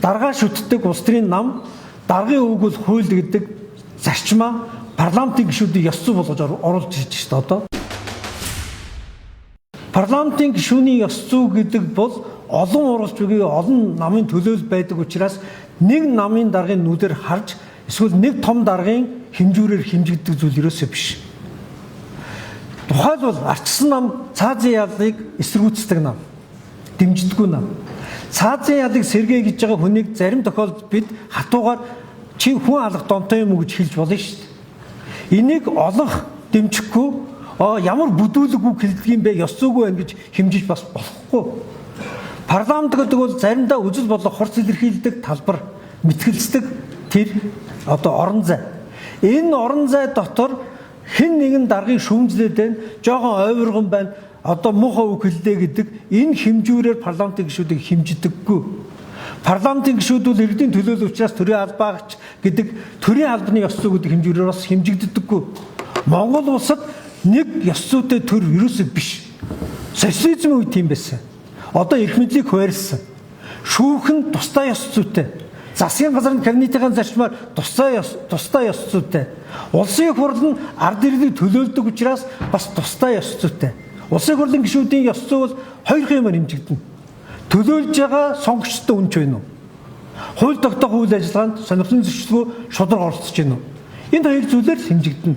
Даргаа шүтдэг улс төрийн нам, даргын үг бол хууль гэдэг зарчмаа парламентын гишүүдийг ёс зүй болгож оруулж ирж шүү дээ одоо. Парламентын гишүүний ёс зүй гэдэг бол олон уралч үгүй олон намын төлөөлөл байдаг учраас нэг намын даргын нүдээр харж эсвэл нэг том даргын хэмжүүрээр хэмжигддэг зүйл ерөөсөө биш. Тухайлбал арчсан нам цаазын ялыг эсэргүүцдэг нам, дэмждэггүй нам. Цаазын ялыг сэргээ гэж байгаа хүнийг зарим тохиолдолд бид хатуугаар чи хүн алах донтой юм уу гэж хэлж болно шүү дээ. Энийг олонх дэмжихгүй ямар бүдүүлэг үг хэлдэг юм бэ, ёс зүйгүй байна гэж хэмжиж бас болохгүй. Парламент гэдэг бол заримдаа үзэл бодлого хурц илэрхийлдэг талбар, мэтгэлцдэг тэр одоо орон зай. Энэ орон зай дотор хэн нэгэн даргын шүүмжлээд байна, жоохон ойврогон байна, одоо муухай үг хэллээ гэдэг энэ хэмжүүрээр парламентын гишүүдийг хэмждэггүй. Парламентын гишүүд бол иргэдийн төлөөлөл учраас төрийн албаагч гэдэг төрийн албаны ёс зүй гэдэг хэмжүүрээр бас хэмжигддэггүй. Монгол улсад нэг ёс зүйтэй төр ерөөсөө биш. Социализмын үед тийм байсан. Одоо эрх мэдлийг хуваарлсан. Шүүх нь тусдаа ёс зүйтэй. Засгийн газар нь кабинетийн зарчмаар тусдаа ёс зүйтэй. Улсын их хурл нь ард иргэдийг төлөөлдөг учраас бас тусдаа ёс зүйтэй. Улсын их хурлын гишүүдийн ёс зүй бол хоёр юмар хэмжигдэнэ. Төлөөлж байгаа сонгогчдод үнэнч байна уу? Хууль тогтоох үйл ажиллагаанд сонирхлын зөрчилгүй шударга оролцож байна уу? Энэ хоёр зүйлээр хэмжигдэнэ.